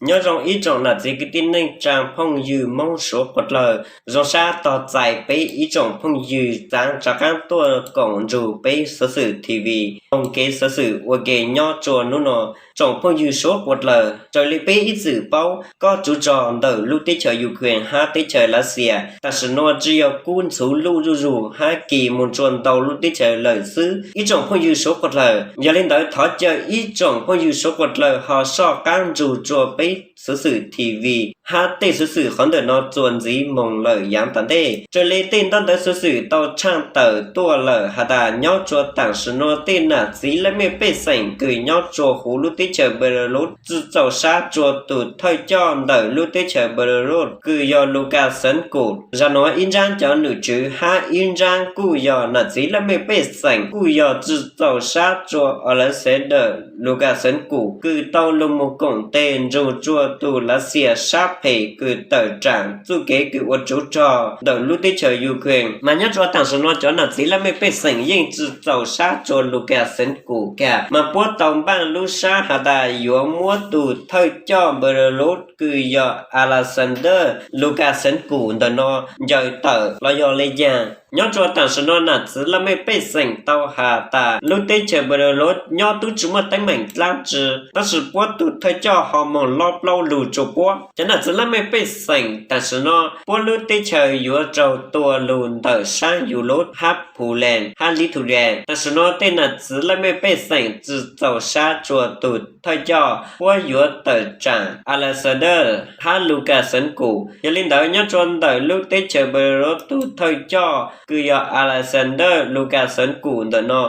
Nyob zoo ib tsoom nam txiv kwv tij neej tsaa phooj ywg Moob suav quas dlawg, zoo sab tog txais peb ib tsoom phooj ywg txaav rov qaab tuaj koom nrug peb Xuv Xwm T V moog kev xuv xwm ua ke nyob tsua nub no. Tsoom phooj ywg suav quas dlawg, raws le peb ib txwm paub, kob tsuv rog ntawm lub teb chaws Ukraine hab teb chaws Lav Xias taam sim no tsi yog kub ntxhuv luj zuj zug hab kis moog tsua ntau lub teb chaws lawm xwb ib tsoom phooj ywg suav quas dlawg. Yog le ntawd thov caw ib tsoom phooj ywg suav quas dlawg ho soj qaab nrug tsua peb Xuv Xwm T V hab tej xuv xwm qhov ntawm no txuas ntxiv moog lawm yaav tom ntej. Raws le tej ntaub ntawv xuv xwm tau tshaaj tawm tuaj lawm has tas nyob tsua taam sim no tej nam txiv laj mej pej xeem kws nyob tsua huv lub teb chaws Belarus tsi txaus sab tsua tug thawj coj ntawm lub teb chaws Belarus kws yog Lukashenko. Zag nuav ib nraab cov nwm tswv hab ib nraab kuj yog nam txiv laj mej pej xeem kuj yog tsi txaus sab tsua Alexander Lukashenko kws tau lug moog koom teg nrug tsua tug Lav Xias sab phem kws tawm tsaam txuj kev kws ua tsuv rog ntawm lub teb chaws Ukraine. Mas nyob tsua taam sim no cov nam txiv laj mej pej xeem yeej tsi txaus sab tsua Lukashenko kag, mas puab tau npaaj lub sab has tas yuav muab tug thawj coj Belarus kws yog Alexander Lukashenko ntawm no ncaws tawm los yog le caag. Nyob tsua taam sim no nam txiv laj mej pej xeem tau has tas lub teb chaws Belarus nyob tub tsi muaj teeb meem dlaab tsi, tab sis puab tug thawj coj ho moog lob plaub lug tsua puab. Cov nam txiv laj mej pej xeem taam sim no puab lub teb chaws yuav raug tua lug ntawm saab Yus Lub hab Phu Lees hab Li Thu Lees. Taam sim no tej nam txiv laj mej pej xeem tsi txaus sab tsua tug thawj coj, puab yuav tawm tsaam Alexander hab Lukashenko. Yog le ntawd nyob tsua ntawm lub teb chaws Belarus tug thawj coj kws yog Alexander Lukashenko ntawm no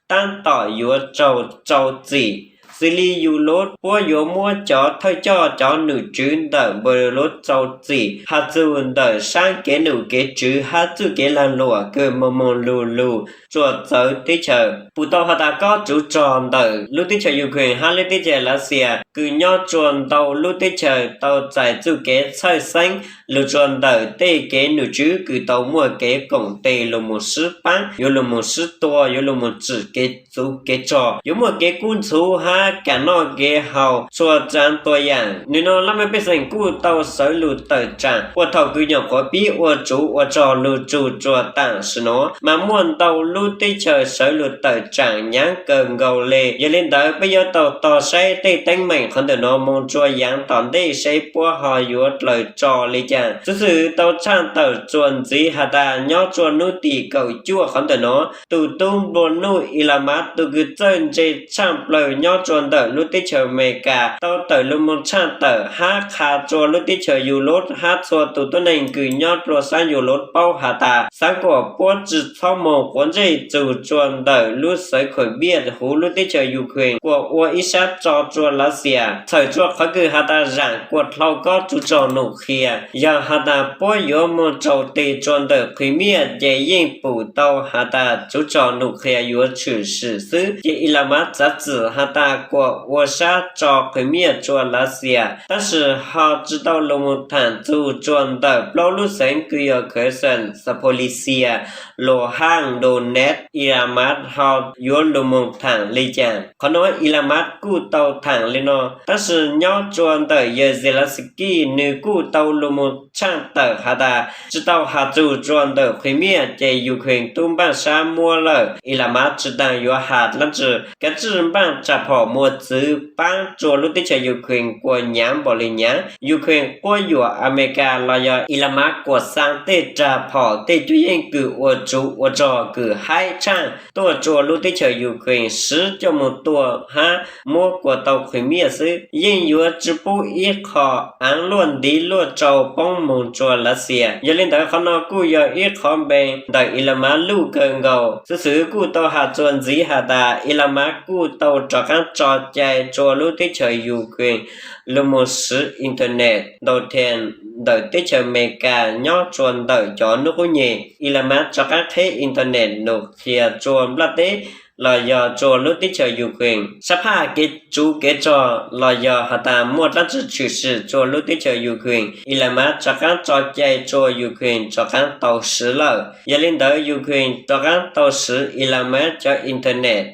taab tom yuav raug rau txim. Xws le Yus Lub puab yuav muab cov thawj coj cov nwm tswv ntawm Belarus rau txim has txug ntawm saab kev num kev tswv hab txuj kev laag luam kws moog moog lug lug tsua txawv teb chaws. Pum tau has tas kob tsuv rog ntawm lub teb chaws Ukraine hab lub teb chaws Lav Xias kws nyob tsua ntau lub teb chaws tau txais txuj kev txhawj xeeb lug tsua ntawm tej kev num tswv kws tau muaj kev koom teg lug moog sib paab, yuav lug moog sib tua, yuav lug moog tsim kev txuv kev rog, yuav muaj kev kub ntxhuv hab kaam noj kev haus txhua tsaav tua yaam. Nwg no laj mej pej xeem kuj tau sawv lug tawm tsaam puag thaum kws nyuam qhuav pib ua tsuv ua rog lug tsug tsua taam sim no, mas muaj ntau lub teb chaws sawv lug tawm tsaam nyaav kawg nkaus le. Yog le ntawd peb yuav tau tog saib tej teeb meem qhov ntawm no moog tsua yaav tom ntej saib puab ho yuav dlaws tso le caag. Xuv xwm tau tshaaj tawm txuas ntxiv has tas nyob tsua nub tim kaum cuaj qhov ntawm no, tug tub nplua nuj Elon Musk tug kws txawj ntse tshaaj plawg nyob tsua ntawm lub teb chaws Amelikas tau tawm lug moog tshaaj tawm hab qha tsua lub teb chaws Yus Lub hab txhua tug tuab neeg kws nyob dlua saab Yus Lub paub has tas xaav kuas puab tsi txhob moog quav ntsej tsug tsua ntawm lub xeev Khwm Miaj huv lub teb chaws Ukraine kuas ua ib sab tso tsua Lav Xias, txhawm tsua qhov kws has tas zaam kuas dlhau kob tsuv rog num qhia. Yog has tas puab yuav moog tsaus teg tsua ntawm Khwm Miaj ces yeej pum tau has tas tsuv rog num qhia yuav tshwm sim xwb. Ces Elon Musk txav txim has tas kuas ua sab tso Khwm Miaj tsua Lav Xias, tab sis ho tsi tau lug moog thaam tsug tsua ntawm plaub lub xeev kws yog Kherson, Zaporizhzhia, Luhansk, Donetsk. Elon Musk ho yuav lug moog thaam le caag. Qhov no Elon Musk kuj tau thaam le no, tab sis nyob tsua ntawm yawg Zelensky nwg kuj tau lug moog tshaaj tawm has tas tsi tau has tsug tsua ntawm Khwm Miaj ces Ukraine tub npaaj sab muab lawm. Elon Musk tsi taag yuav has dlaab tsi, kav tsij npaaj tsa phom muas txwv paab tsua lub teb chaws Ukraine kuas nyaav npaum le nyaav. Ukraine quab yuam Amelikas los yog Elon Musk kuas xaa tej rag phom tej cuab yeej kws ua tsuv ua rog kws haib tshaaj tuaj tsua lub teb chaws Ukraine sib coj moog tua hab muab kuas tau Khwm Miaj xwb, yeej yuav tsi pub ib qho aav luaj ntiv luaj tsau poob moog tsua Lav Xias. Yog le ntawd qhov no kuj yog ib qhov npe ntawm Elon Musk luj kawg nkaus. Xuv xwm kuj tau has tsua ntxiv has tas Elon Musk kuj tau rov qaab tso cai tsua lub teb chaws Ukraine lug moog siv internet ntau thee ntawm teb chaws Amelikas nyob tsua ntawm cov nub qub nyem. Elon Musk rov qaab qheb internet num qhia tsua nplaj teb los yog tsua lub teb chaws Ukraine. Sab phaj kev tsuv kev rog los yog has tas muaj dlaab tsi tshwm sim tsua lub teb chaws Ukraine, Elon Musk rov qaab tso cai tsua Ukraine rov qaab tau siv lawm. Yog le ntawd Ukraine rov qaab tau siv Elon Musk cov internet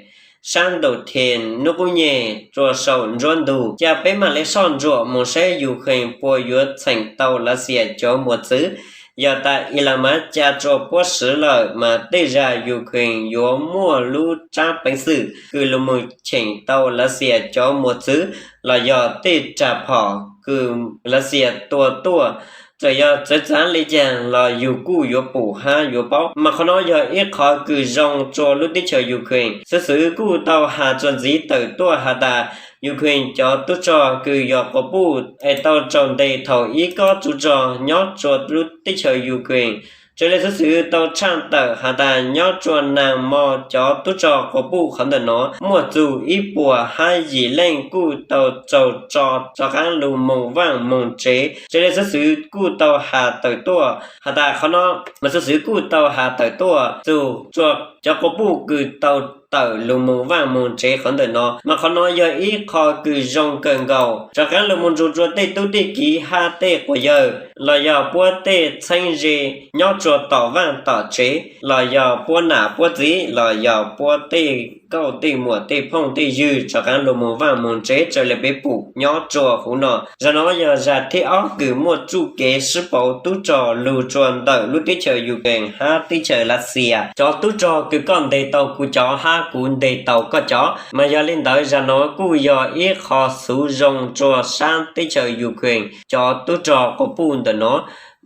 sab ntaum thim hnub qub nyeg rua saum nruab ntug, ca peb mam le soj ntsuam moog saib Ukraine puas yuav txheem tau Lav Xias cov mos txwv. Yog tas Elon Musk ca rua puab swv lawm mas tej zag Ukraine yuav muaj lub tsab peev xwm kws lug moog cheem tau Lav Xias cov mos txwv los yog tej rag phom kws Lav Xias tua tuaj. Txawm yog txawv txav le caag los yug kuj yuav pum hab yuav paub, mas qhov no yog ib qho kws zoo rua lub teb chaws Ukraine. Xuv xwm kuj tau has txuas ntxiv tawm tuaj has tas Ukraine cov tub rog kws yog quas puj es tau raug ntes thaum ib kob tub rog nyob rua lub teb chaws Ukraine. Raws le xuv xwm tau tshaj tawm has tas nyob rua Nag Mo cov tub rog quas puj qhov ntawm no muaj txug ib puas hab yim leej kuj tau raug tso rov qaab lug moog vaaj moog tsev. Raws le xuv xwm kuj tau has tawm tuaj has tas qhov no, mas xuv xwm kuj tau has tawm tuaj txug rua cov quas puj kws tau tawm lug moog vaaj moog tsev qhov ntawm no, mas qhov no yog ib qho kws zoo kawg nkaus rov qaab lug moog nrug rua tej tub tej kiv hab tej quas yawg los yog puab tej txheeb ze nyob rua tom vaaj tom tsev los yog puab nam puab txiv los yog puab tej nkauj tej muam tej phooj tej ywg rov qaab lug moog vaaj moog tsev raws le peb pum nyob rua huv no. Zag no yog zag thib ob kws muaj txuj kev sib pauv tub rog lug rua ntawm lub teb chaws Ukraine hab teb chaws Lav Xias. Cov tub rog kws koj ntes tau kuv cov hab kuv ntes tau koj cov, mas yog le ntawd zag no kuj yog ib qho xuv zoo rua sab teb chaws Ukraine cov tub rog quas puj ntawm no.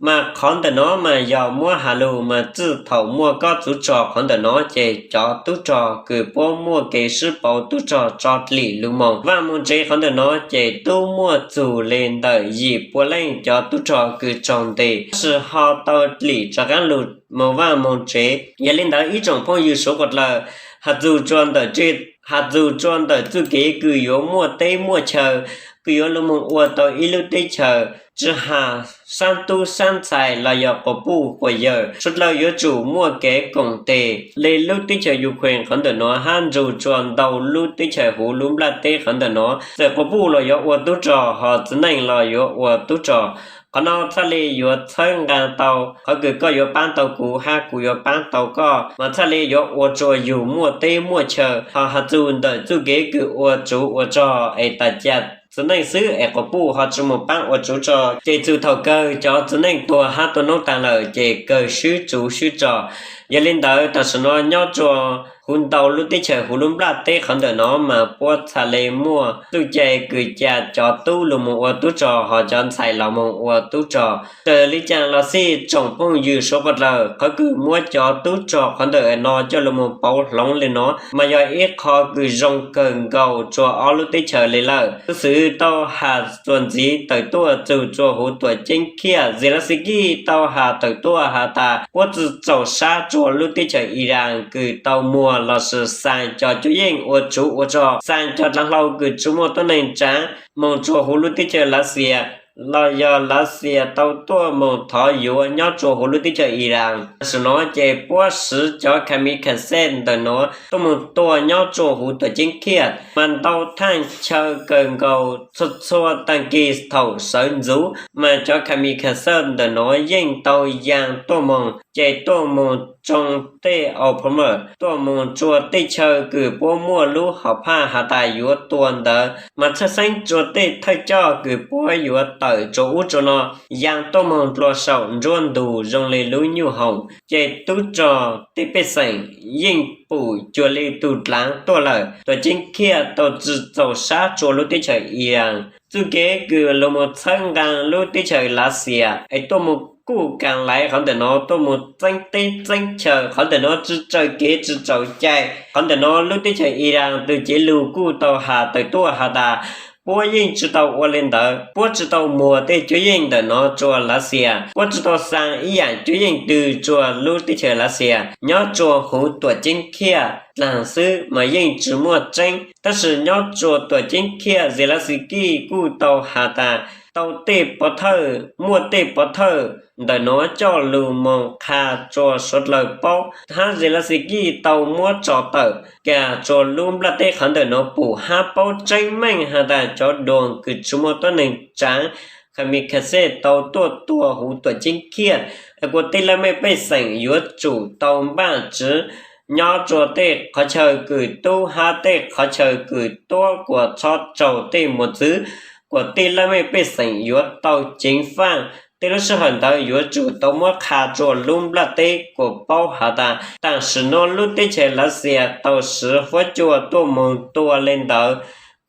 Mas qhov ntawm no mas yog muab has lug mas txij thaum muaj kob tub rog qhov ntawm no ces cov tub rog kws puab muaj kev sib pauv tub rog tso dlim lug moog vaaj moog tsev qhov ntawm no ces tub muaj txug le ntawm yim pua leej cov tub rog kws raug ntes, tab sis ho tau dlim rov qaab lug moog vaaj moog tsev. Yog le ntawd ib tsoom phooj ywg suav quas dlawg, has txug rua ntawm tse has txug rua ntawm txuj kev kws yuav muaj teb muaj chaw, kws yuav lug moog ua tau ib lub teb chaws, tsi has saab tub saab ntxhais los yog quas puj quas yawg suav dlawg yuav tsum muaj kev koom tes le lub teb chaws Ukraine qhov ntawm no hab nrug rua ntau lub teb chaws huv lub nplaj teb qhov ntawm no. Txawm quas puj los yuav ua tub rog, ho txiv neej los yuav ua tub rog, qhov no txhaj le yuav txhawb nqaa tau. Qhov kws koj yuav paab tau kuv hab kuv yuav paab tau koj mas txhaj le yuav ua rua yug muaj teb muaj chaw. Ho has txug ntawm txuj kev kws ua tsuv ua rog es tas ca txiv neej xwb es quas puj ho tsi moog paab ua tsuv rog, ces txug thaum kawg cov txiv neej tuag hab tuag noob taag lawm ces kawg swb tsuv swb rog. Yog le ntawd tam sim no nyob rua huv ntau lub teb chaws huv lub nplaj teb qhov ntawm no mas puab txhaj le muaj txuj cai kws ca cov tub lug moog ua tub rog, ho cov ntxhais los moog ua tub rog. Txawm le caag los xij tsoom phooj ywg suav quas dlawg, qhov kws muab cov tub rog qhov ntawm no coj lug moog pauv hloov le no mas yog ib qho kws zoo kawg nkaus rua ob lub teb chaws le lawm. Xuv xwm tau has txuas ntxiv tawm tuaj txug rua huv tuam ceeb Khiaj, Zelensky tau has tawm tuaj has tas puab tsi txaus sab rua lub teb chaws Iran kws tau muag lossis xaa cov cuab yeej ua tsuv ua rog, xaa cov dlaav hlau kws tsi muaj tuab neeg tsaav moog rua huv lub teb chaws Lav Xias, los yog Lav Xias tau tuaj moog thov yuav nyob rua huv lub teb chaws Iran. Tam sim no ces puab swv cov kamikaze ntawm no tuaj moog tua nyob rua huv tuam ceeb Khiaj mas ntau thaaj chaw kawg nkaus, txhua txhua taag kis thaum sawv ntxuv mas cov kamikaze ntawm no yeej tau yaa tuaj moog, ces tuaj moog tsoo tej au phomer tuaj moog rua tej chaw kws puab muaj lub hom phaj has tas yuav tua ntawd, mas txhawj xeeb rua tej thawj coj kws puab yuav tawm rua ub rua no, yaa tuaj moog dlua saum nruab ntug zoo le lub nyuj hoom, ces tub rog tej pej xeem yeej pum cuag le tug dlaav tuaj lawm. Tuam ceeb Khiaj tau tsi txaus sab rua lub teb chaws Iran. Txuj kev kws lug moog txhawb nqaa lub teb chaws Lav Xias es tuaj moog kuj kaag laiv qhov ntawm no, tuaj moog txeeb teb txeeb chaw qhov ntawm no tsi raws kev tsi raws cai. Qhov ntawm no lub teb chaws Iran tug cev lug kuj tau has tawm tuaj has tas puab yeej tsi tau ua le ntawd, puab tsi tau muag tej cuab yeej ntawm no rua Lav Xias, puab tsi tau xaa ib yaam cuab yeej twg rua lub teb chaws Lav Xias. Nyob rua huv tuam ceeb Khiaj dlaag xwb mas yeej tsi muaj tseeb, tab sis nyob rua tuam ceeb Khiaj Zelensky kuj tau has tas tau tej pov thawj, muaj tej pov thawj ntawm no coj lug moog qha rua suav dlawg paub, hab Zelensky tau muab tso tawm kag rua lub nplaj teb qhov ntawm no pum hab paub tseeb meej has tas cov drone kws tsi muaj tuab neeg tsaav kamikaze tau tuaj tua huv tuam ceeb Khiaj, es kuas tej laj mej pej xeem yuav tsum tau npaj tswv nyob rua tej qhov chaw kws tub hab tej qhov chaw kws tuab kuas txhob raug tej mos txwv, kuas tej laj mej pej xeem yuav tau ceev faaj. Tej lub sij hawm ntawd yuav tsum tau muab qha rua lub nplaj teb kuas paub has tas taam sim nuav lub teb chaws Lav Xias tau swv fuab cua tuaj moog tua le ntawd,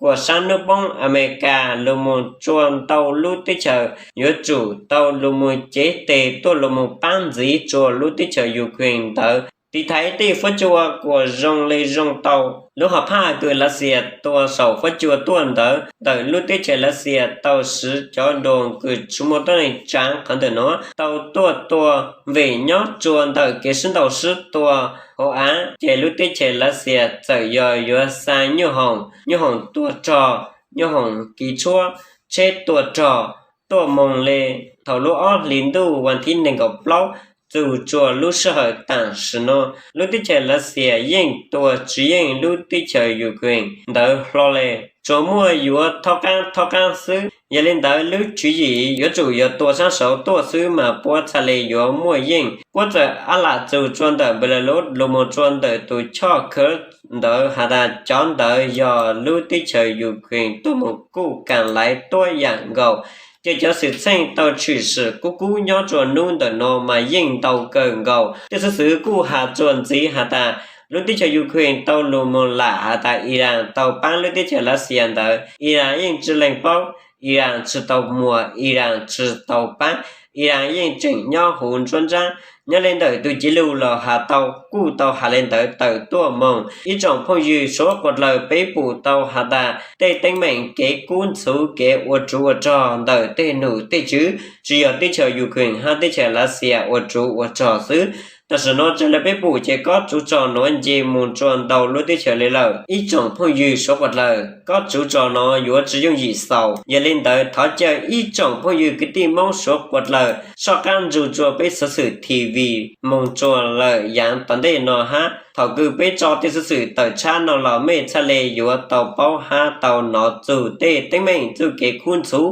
kuas saab nub poob Amelikas lug moog tsua ntau lub teb chaws yuav tsum tau lug moog cev tes tuaj lug moog paab ntxiv tsua lub teb chaws Ukraine ntawd tiv thaiv tej fuab cua kuas zoo le zoo tau. Lub hom phaj kws Lav Xias tua saum fuab cua tuaj ntawd ntawm lub teb chaws Lav Xias tau swv cov drone kws tsi muaj tuab neeg tsaav qhov ntawm nuav tau tuaj tua, vim nyob tsua ntawm kev sib ntaus sib tua hauv av ces lub teb chaws Lav Xias txawm yog yuav xa nyuj hoom, nyuj hoom tua rog, nyuj hoom kiv tshuab, tsheb tua rog tuaj moog le thaum lub ob hlis ntuj vas thib neeg nkaum plaub txug tsua lub sij hawm taam sim nuav lub teb chaws Lav Xias yeej tua tsi yeej lub teb chaws Ukraine ntawd hlo le, tsuas muaj yuav thob qaab thob qaab xwb. Yog le ntawd lub tswv yim yuav tsum yog tua saab sauv tuaj xwb mas puab txhaj le yuav muaj yeej. Puab txawm ab lam txug tsua ntawm Belarus lug moog tsua ntawm tus choj khawv ntawd has tas cov ntawd yog lub teb chaws Ukraine tuaj moog kuj kaam laiv tuab yaam nkaus. Ces cov xwm txheej tau tshwm sim kub kub nyob tsua nub ntawm nuav mas yeej ntau kawg nkaus. Tej xuv xwm kuj has tsua ntxiv has tas lub teb chaws Ukraine tau lug moog lam has tas Iran tau paab lub teb chaws Lav Xias ntawd, Iran yeej tsi lees paub, Iran tsi tau muag, Iran tsi tau paab, Iran yeej tseem nyob huv nruab nraab. Nyob le ntawm tus cev lug los has tau kuj tau has le ntawd tawm tuaj moog. Ib tsoom phooj ywg suav quas dlawg, peb pum tau has tas tej teeb meem kev kub ntxhuv kev ua tsov ua rog ntawm tej num tej tswv tsi yog teb chaws Ukraine hab teb chaws Lav Xias ua tsov ua rog xwb. Tam sim nuav raws le peb pum ces kob tsov rog nuav nce moog tsua ntau lub teb chaws le lawm. Ib tsoom phooj ywg suav quas dlawg, kob tsov rog nuav yuav tsi yooj yim xaus. Yog le ntawd thov caw ib tsoom phooj ywg kwv tij Moob suav quas dlawg soj qaab nrug tsua peb Xuv Xwm TV moog tsua lawm yaav tom ntej nuav hab thaum kws peb tso tej xuv xwm tawm tshab nuav los mej txhaj le yuav tau paub hab tau nov txug tej teeb meem txuj kev kub ntxhuv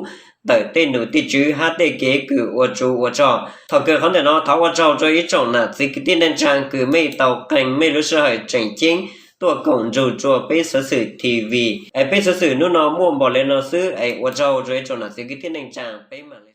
ntawm tej num tej tswv hab tej kev kws ua tsov ua rog. Thaum kawg qhov ntawm nuav thov ua tsaug rua ib tsoom nam txiv kwv tij neej tsaa kws mej tau qee mej lub sij hawm tseem ceeb tuaj koom nrug tsua peb Xuv Xwm TV. Es peb xuv xwm nub nuav muaj npaum le nuav xwb, es ua tsaug rua ib tsoom nam txiv kwv tij neej tsaa, peb maam le